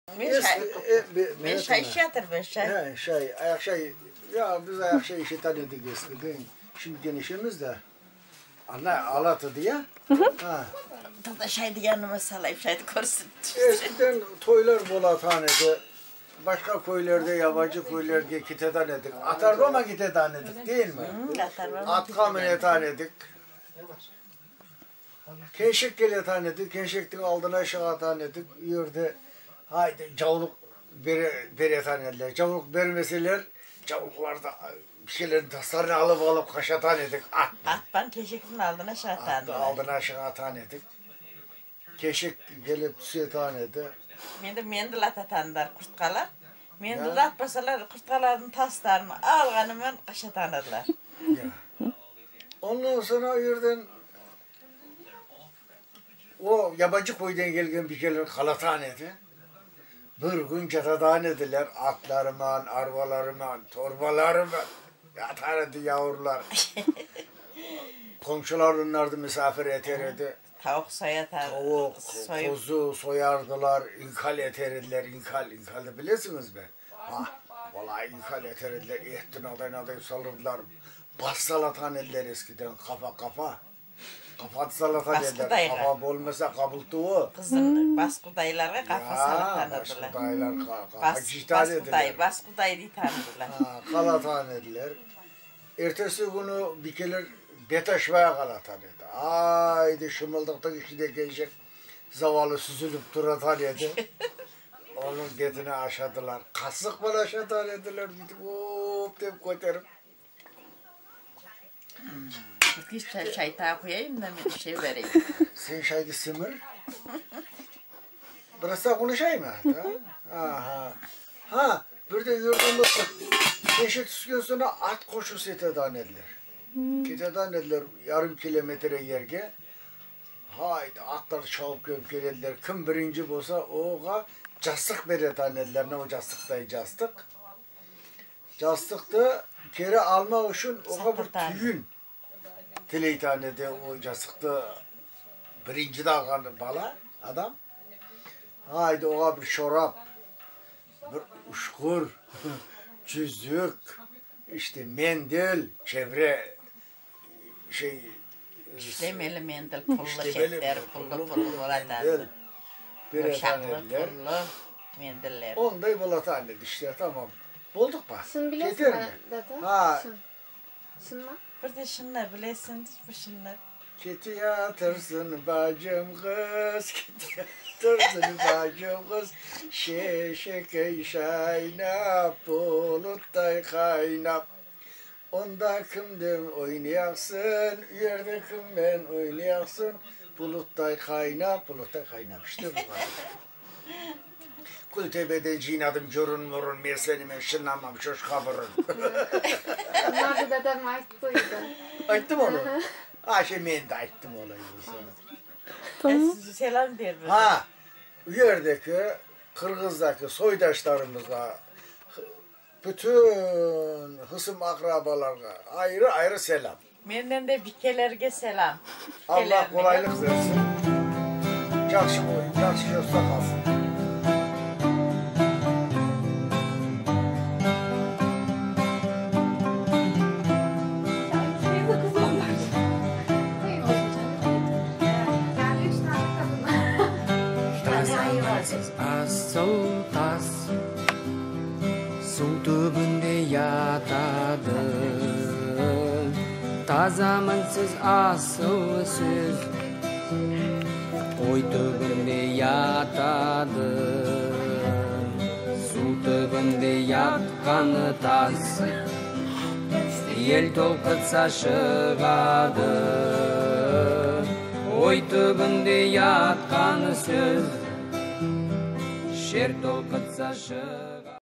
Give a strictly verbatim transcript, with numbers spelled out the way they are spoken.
Мен шай, мен шай ишеятырман, шай. Ха, шай, аяк шай. Я, биз аяк шай ишетаган эдик эскиден. Шимди де ишеймиз де. Ана алады, я? Ха. Тогда шайды яныма салайым, шайды коьрсин. Эскиден тойлар болатаган эди. Башка коьйлерге, ябаншы коьйлерге кететаган эдик. Атарбан кететаган эдик, деймисен? Атарбан. Атка минетаган эдик. Кеншек келетаган эди, кеншектинъ алдына шыгатаган эдик. О ерде, гайда, явлык бере, беретаган эдилер. Явлык бермеселер, явлыкларды, бир шейлердинъ тасларын алып, алып кашатаган эдик. Ат. Ат пан кеншектинъ алдына шыгатаган эдилер. Ат алдына шыгатаган эдик. Кеншек келип туьсетаган эди. Менди мендил ататаганлар курткалар. Мендил атпасалар, курткалардынъ тасларын алганы ман кашатаган эдилер. Я. Оннан сонъ о ерден о ябаншы койдан келген бийкелер калатаган эди. Бир куьн ятатаган эдилер, атлары ман, арбалары ман, торбалары ман. Ятар эди явырлар. Комшылар оларды мисафир этер эди. Тавык соятаган. Тавык, козы соярдылар, инкал этер эдилер, инкал, инкалды билесинъизбе? Ха, олай инкал этер эдилер, эттинъ адай-адай салардылар. Бас салатаган эдилер эскиден, кафа, кафа. Кафа салатаган эдилер. Бас кудайга. Кафа болмаса, кабылтувы. Кыздынъ бас кудайларга кафа салатаган эдилер. Ха, бас кудайлар, ка-, кафа кийетаган эдилер. Бас кудай, бас кудай дейтаган эдилер. Ха, калатаган эдилер. Эртеси куьни бийкелер бет ашпай калатаган эди. Ай, де шымылдыктынъ ишинде кеншек завалы суьзилип туратаган эди. Онынъ бетине ашадылар. Касык пан ашатаган эдилер, буьйтип, оп деп коьтерип. Бир кесек шай, шай тагып куяйым да, мен ише берейим. Сен шайды симир. Бираз сага улашайма? Да? Аха. Ха, бир де ерден болса, кеше туьскен сонъ ат кошув этетаган эдилер. Кететаган эдилер ярым километр ерге. Гайда, атлар шавып келип келедилер. Ким биринши болса, ога ястык беретаган эдилер. Мине о ястыктай ястык. Ястыкты кери алмак уьшин ога бир тюйин тилейтаган эди, о ястыкты биринши де алган бала, адам. Гайда, ога бир шорап, бир ушкыр, юзик, иште мендил, чевре, шей, ишлемели мендил, пуллы ишлемели шеттер, пуллы, пуллы, пуллы, пуллы болатаган мендил. Беретаган эдилер. Пуллы мендиллер. Ондай болатаган эди иште, тамам. Болдык па? Шын билесинъме, дада? Ха. Шын. Шынма? Бир де шынын билесинъ, бир шынын. Кетип ятырсынъ, бажым кыз, кетип ятырсынъ, бажым кыз, шешекей шайнап, булыттай кайнап. Онда ким мен ойнаяксынъ, о ерде ким мен ойнаяксынъ, булыттай кайнап, булыттай кайнап. Иште бу кадар. Куьлтебеден йыйнадым юрын-мурын, мен сени мен шыннан шошка бурын. Онларды дадам айтып койды. Айтты ма оны? Аха. А, шей, мен де айттым олай болса. Тамам. Э, сиз селам бер бир. Ха, о ердеги Кыргыздагы сойдашларымызга, буьтин хысым-акрабаларга айры-айры селам. Менден де бийкелерге селам. Алла колайлык берсин. Яхшы бол, яхшы йорта калсын. Асыл тас сув туьбинде ятады. Таза минсиз асыл суьз ой туьбинде ятады. Сув туьбинде яткан тас ел толкытса шыгады. Ой туьбинде яткан суьз шер толкытса шыгады.